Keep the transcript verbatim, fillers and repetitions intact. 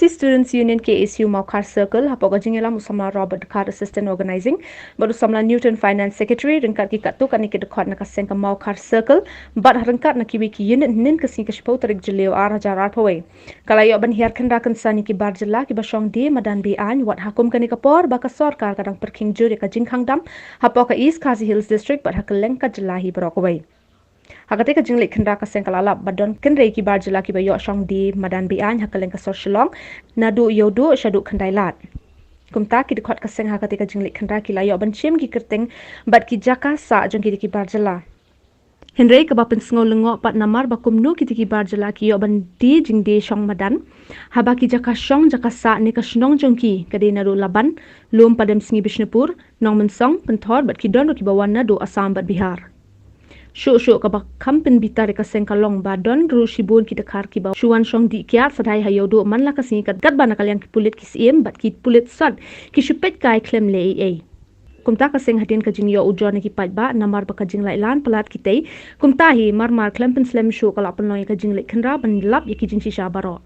Students Union KSU Mawkhar Circle hapoh ka jingïalam u samla Robert Dkhar, Assistant Organising, bad u samla Newton, Finance Secretary, ryngkat ki katto katne ki dkhot na ka seng ka Mawkhar Circle bad ha ryngkat na kiwei ki unit hynnin ka sngi ka shiphew tarik Jylliew ar hajar arphew wei, ka la ïoh ban hiar khynra kynsan ïa ki bar jylla kiba shong die madan be-aiñ, wat ha kum kane ka por ba ka sorkar ka dang pyrkhing jur ïa ka jingkhang dam hapoh ka East Khasi Hills District bad ha kylleng ka jylla hi baroh kawei. Ha katei ka jingleit khynra ka seng ka la lap ba don kynrei ki bar jylla kiba ïoh shong die madan be-aiñ ha kylleng ka sor Shillong, naduh Ïewduh shaduh Khyndailad. Kumta ki dkhot ka seng ha katei ka jingleit khynra ki la ïoh ban shim ki kyrteng bad ki jaka sah jong ki da ki bar jylla. Hynrei kaba pynsngew lyngngoh pat namar ba kumno kita ki bar jylla ki ïoh ban die jingdie shong madan, haba ki jaka shong jaka sah ne ka shnong jong ki ka dei naduh Laban, Lum Padamsngi Bishnupur, Nongmynsong, Pynthor bad ki don ruh kiba wan naduh Assam bad Bihar. Shuh shuh kaba kham pynbitar ïa ka seng ka long ba don ruh shibun ki dkhar kiba shu wan shong dih kiad sdang ha Ïewduh man la ka sngi katba na ka liang ki pulit ki syiem bad ki pulit sat ki shu peit kai khlem leh ei ei. Kumta ka seng hadien ka jingïoh ujor na ki paidbah namar ba ka jinglaitlan palat kitei, kumta hi mar mar khlem pynslem shuh ka la pynlong ïa ka jingleit khynra ban lap ïa ki jingshisha baroh.